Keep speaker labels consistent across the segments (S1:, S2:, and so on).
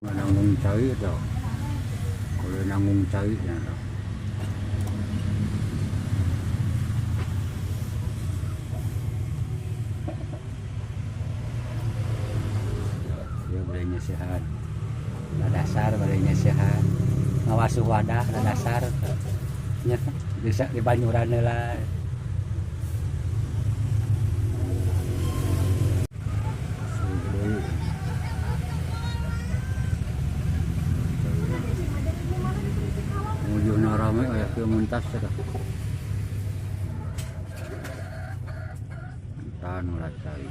S1: Nanggung cai itu. Kalau nanggung cai ya. Ya bolehnya sehat. Nah, dasar bolehnya sehat. Ngawasuh wadah nah dasar. Nya bisa di banyuran lah. Ujungna rame aya kieu muntas teh. Entan ulah cai.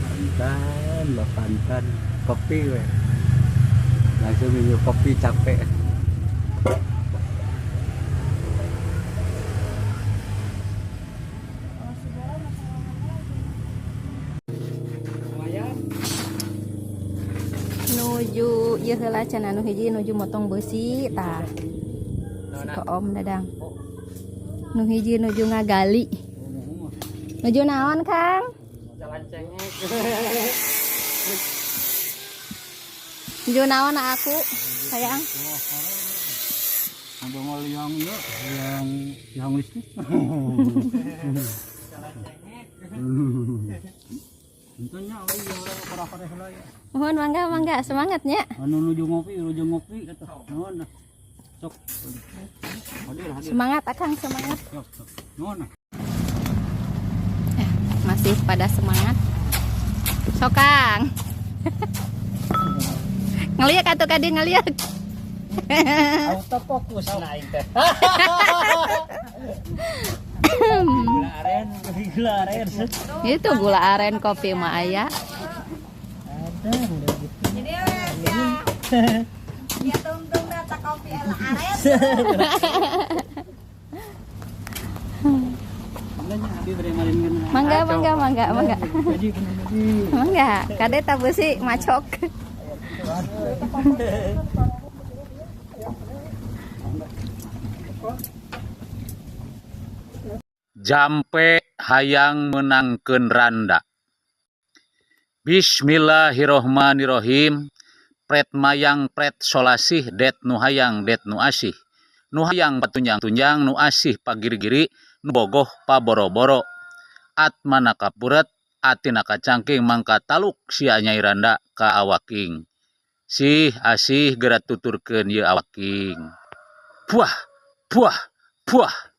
S1: Pantan, pantan, kopi we. Langsung minum kopi capek.
S2: Nuju ieu heula cenah nu hiji nuju motong beusi tah. Si Koom Dadang. Nu hiji nuju ngagali. Nuju naon, Kang?
S3: Jalan cengek.
S2: Nuju naon aku, sayang?
S1: Ada mau yang ya, yang listrik. Tentunya oh iya orang kora-kora heula ya.
S2: Mohon mangga mangga semangatnya.
S1: Anu nuju ngopi eta. Nuhun. Sok. Hadir, hadir.
S2: Semangat Akang, semangat.
S1: Sok, sok. Nuhun.
S2: Masih pada semangat. Sok Kang. Ngeliak atuh kadi ngeliak.
S3: Autofokus na aing teh. Gula aren, gula aren.
S2: Itu gula aren kopi mah aya.
S3: Ada udah gitu.
S4: Jadi ya. Ya tungtung data kopi ela aren.
S2: Mangga mangga mangga mangga. Mangga, kade tabusi macok.
S5: Jampe hayang menangkeun randa. Bismillahirrohmanirrohim. Pret mayang pret solasih det nu hayang det nu asih. Nu hayang patunjang-tunjang nu asih pagiri-giri nu bogoh paboro-boro. Atmana kapuret atina kacangking mangka taluk sia Nyai Randa ka awaking. Sih asih geura tuturkeun ieu awaking. Puah puah puah.